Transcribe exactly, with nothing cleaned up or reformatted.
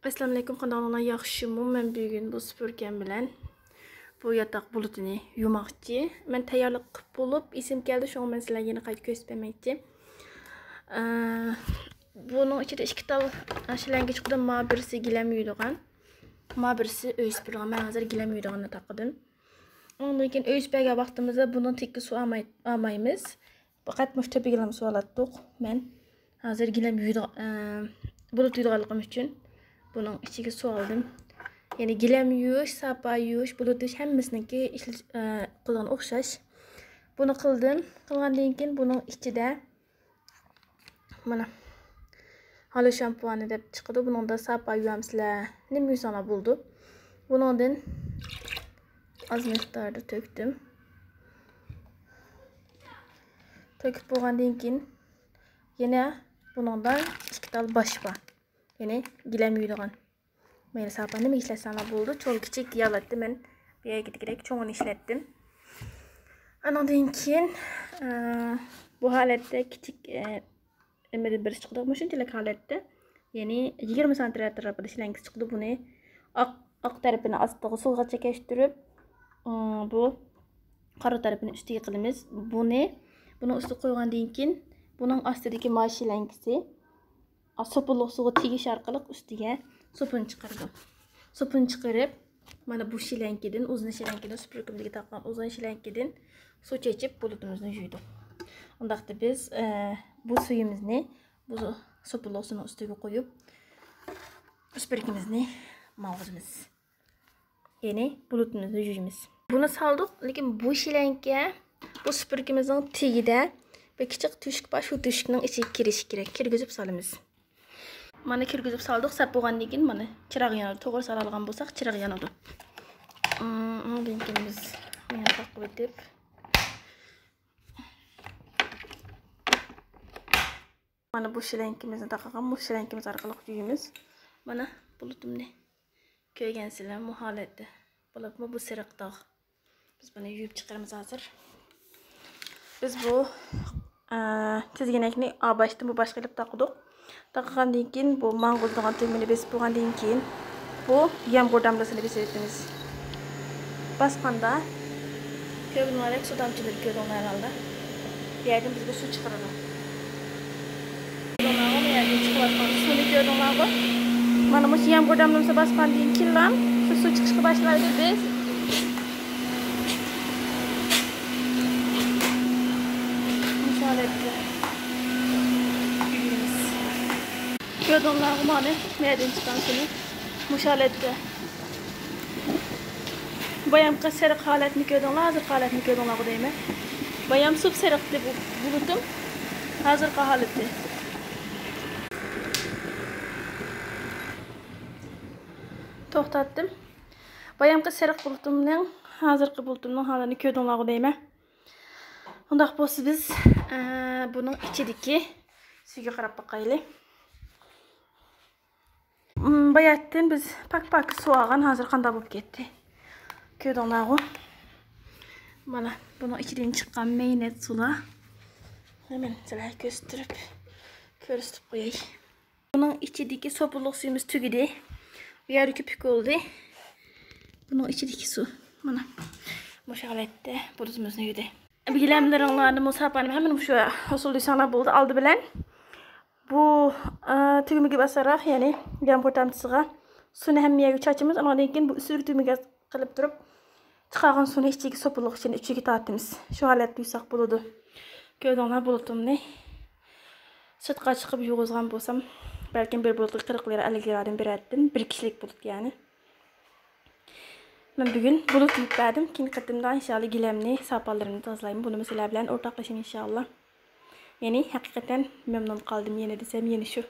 ئەسسالامۇئەلەيكۇم، قانداقلار، ياخشىمۇ؟ مەن بۈگۈن بۇ سۈپۈرگەم بىلەن بۇ ياتاق بۇلۇتىنى يۇماقچى. مەن تەييارلىق قىلىپ بولۇپ، ئېسىم كەلدى، شۇڭا مەن سىلەرگە يەنە قايتا كۆرسىتىپ بەرمەكچى. ئە، بۇنىڭ ئىچىدە ئىككى تال شىلەڭگە چىقىدۇ. ما بىرسى گىلەم يۇيىدىغان، ما بىرسى ئۆي سۈپۈرىدىغان. مەن ھازىر گىلەم يۇيىدىغاننى تاقىدىم. ئۇنىڭدىن كېيىن ئۆي سۈپۈرگەن ۋاقتىمىزدا بۇنىڭ تېگىگە سۇ ئالماي-، ئالمايمىز. پەقەت مۇشۇ تۆپىگىلا سۇ ئالاتتۇق. مەن ھازىر گىلەم يۇيىدىغان، ئە، بۇلۇت يۇيىدىغانلىقىم ئۈچۈن بۇنىڭ ئىچىگە سۇ ئالدىم. يەنى گىلەم يۇيۇش، ساپا يۇيۇش، بۇلۇت يۇيۇش ھەممىسىنىڭكى ئىشلىتىش، ئە، قىلغىنى ئوخشاش. بۇنى قىلدىم. قىلغاندىن كېيىن بۇنىڭ ئىچىدە مانا، ھالو شامپۇانى دەپ چىقىدۇ. بۇنىڭدا ساپا يۇيامسىلەر، نېمە يۇيساڭلار بولىدۇ. بۇنىڭدىن ئاز مىقداردا تۆكتۈم. تۆكۈپ بولغاندىن كېيىن يەنە بۇنىڭدا ئىككى تال باش بار. يەنى گىلەم يۇيىدىغان. مەيلى، ساپا نېمە ئىشلەتسەڭلار بولىدۇ. چوڭ كىچىك يالاتتى، مەن بۇ يەرگىدىكىدەك چوڭىنى ئىشلەتتىم. ئانىڭدىن كېيىن، ئە، بۇ ھالەتتە كىچىك، ئە، نېمىدىن بىرسى چىقىدۇ. مۇشۇنچىلىك ھالەتتە، يەنى يىگىرمە سانتىمېتىر ئەتراپىدا شىلەڭگىسى چىقىدۇ. بۇنى ئاق، ئاق تەرىپىنى ئاستىغا سۇغا چەكەشتۈرۈپ، ئى، بۇ قارا تەرىپىنى ئۈستىگە قىلىمىز. بۇنى، بۇنىڭ ئۈستىگە قويغاندىن كېيىن، بۇنىڭ ئاستىدىكى ما شىلەڭگىسى، ئا، سوپۇنلۇق سۇغا تېگىش ئارقىلىق ئۈستىگە سوپۇن چىقىرىدۇ. سوپۇن چىقىرىپ، مانا بۇ شىلەڭكىدىن، ئۇزۇن شىلەڭكىدىن، سۈپۈرگىمىزگە تاقىغان ئۇزۇن شىلەڭكىدىن سۇ چېچىپ، بۇلۇتىمىزنى يۇيىدۇ. ئۇنداقتا بىز، ئە، بۇ سۈيىمىزنى بۇ سوپۇنلۇق سۇنىڭ ئۈستىگە قويۇپ، سۈپۈرگىمىزنى ماڭغۇزىمىز. يەنى بۇلۇتىمىزنى يۇيىمىز. بۇنى سالدۇق، لېكىن بۇ شىلەڭكە بۇ سۈپۈرگىمىزنىڭ تېگىدە بىر كىچىك تۆشۈك بار، شۇ تۆشۈكنىڭ ئىچىگە كىرىشى كېرەك. كىرگۈزۈپ سالىمىز. مانا كىرگۈزۈپ سالدۇق، سەپ بولغاندىن كېيىن مانا چىراغ يانىدۇ. توغرا سالالىغان بولساق چىراغ يانىدۇ. ئۇم، ئۇنىڭدىن كېيىن بىز مانا تاقىۋېتىپ، مانا بۇ شىلەڭكىمىزنى تاقىغان، بۇ شىلەڭكىمىز ئارقىلىق يۇيىمىز. مانا بۇلۇتۇمنى كۆرگەنسىلەر، بۇ ھالەتتە. بولۇپمۇ بۇ سېرىق داغ. بىز بۇنى يۇيۇپ چىقىرىمىز ھازىر. بىز بۇ، ئە، تىزگىنەكنى ئا باشتىن بۇ باشقا ئېلىپ تاقىدۇق. تاقىغاندىن كېيىن بۇ ماڭغۇزىدىغان تۈگمىنى بېسىپ بولغاندىن كېيىن، بۇ يامغۇر داملىسىنى بېسىۋېتىمىز. باسقاندا كۆرگىنىڭلاردەك سۇ دامچىلىرى كۆردۈڭلار ھەرھالدا. بۇ يەردىن بىزگە سۇ چىقىرىدۇ. كۆردۈڭلارغۇ، بۇ يەردىن چىقىۋاتقان سۇنى كۆردۈڭلارغۇ. مانا مۇشۇ يامغۇر داملىمىسى باسقاندىن كېيىنلا شۇ سۇ چىقىشقا باشلايدۇ. بىز مۇشۇ ھالەتتە يۇيىمىز. كۆردۈڭلارغۇ، مانا بۇ يەردىن چىققان سۇنى مۇشۇ ھالەتتە. بايامقى سېرىق ھالەتنى كۆردۈڭلار، ھازىرقى ھالەتنى كۆردۈڭلارغۇ دەيمەن. بايام سۇپ سېرىقتى بۇ بۇلۇتۇم. ھازىرقى ھالىتى. توختاتتىم. بايامقى سېرىق بۇلۇتۇمنىڭ ھازىرقى بۇلۇتۇمنىڭ ھالىنى كۆردۈڭلارغۇ دەيمەن. ئۇنداق بولسا بىز، ئە، بۇنىڭ ئىچىدىكى سۈيگە قاراپ باقايلى. م، باياتتىن بىز پاك-پاك سۇ ئالغان، ھازىر قانداق بولۇپ كەتتى. كۆردۈڭلارغۇ. مانا بۇنىڭ ئىچىدىن چىققان مەينەت سۇلار. مەن سىلەرگە كۆرسىتىپ، كۆرسىتىپ قوياي. بۇنىڭ ئىچىدىكى سوپۇنلۇق سۈيىمىز تۈگىدى. بۇ يەردىكى پۈكۈلدى. بۇنىڭ ئىچىدىكى سۇ. مانا مۇشۇ ھالەتتە بۇلۇتىمىزنى يۇدى. گىلەملىرىڭلارنى، مۇساپانى ھەممىنى مۇشۇ ئۇسۇلدا يۇساڭلار بولدى. ئالدى بىلەن بۇ، ئە، تۈگمىگە باساراق، يەنى يامغۇر تامچىسىغا سۇنى ھەممە يەرگە چاچىمىز. ئاندىن كېيىن بۇ ئۈستىدىكى تۈگمىگە قىلىپ تۇرۇپ، چىقارغان سۇنى ئىچىگە سوپۇنلۇق ئىچىنى ئىچىگە تارتىمىز. شۇ ھالەتتە يۇساق بولىدۇ. كۆردۈڭلار بۇلۇتۇمنى. سىرتقا چىقىپ يۇغۇزغان بولسام، بەلكىم بىر بۇلۇتقا قىرىق لىرا، ئەللىك لىرادىن بېرەتتىم. بىر كىشىلىك بۇلۇت يەنى. مەن بۈگۈن بۇلۇت يۇيۇپ بەردىم. كېيىنكى قېتىمدا ئىنشاللا گىلەمنى، ساپانلىرىمنى تازىلايمەن. بۇنىمۇ سىلەر بىلەن ئورتاقلىشىمەن ئىنشاللا. يەنى ھەقىقەتەن مەمنۇن قالدىم يەنە دېسەم، يەنە شۇ.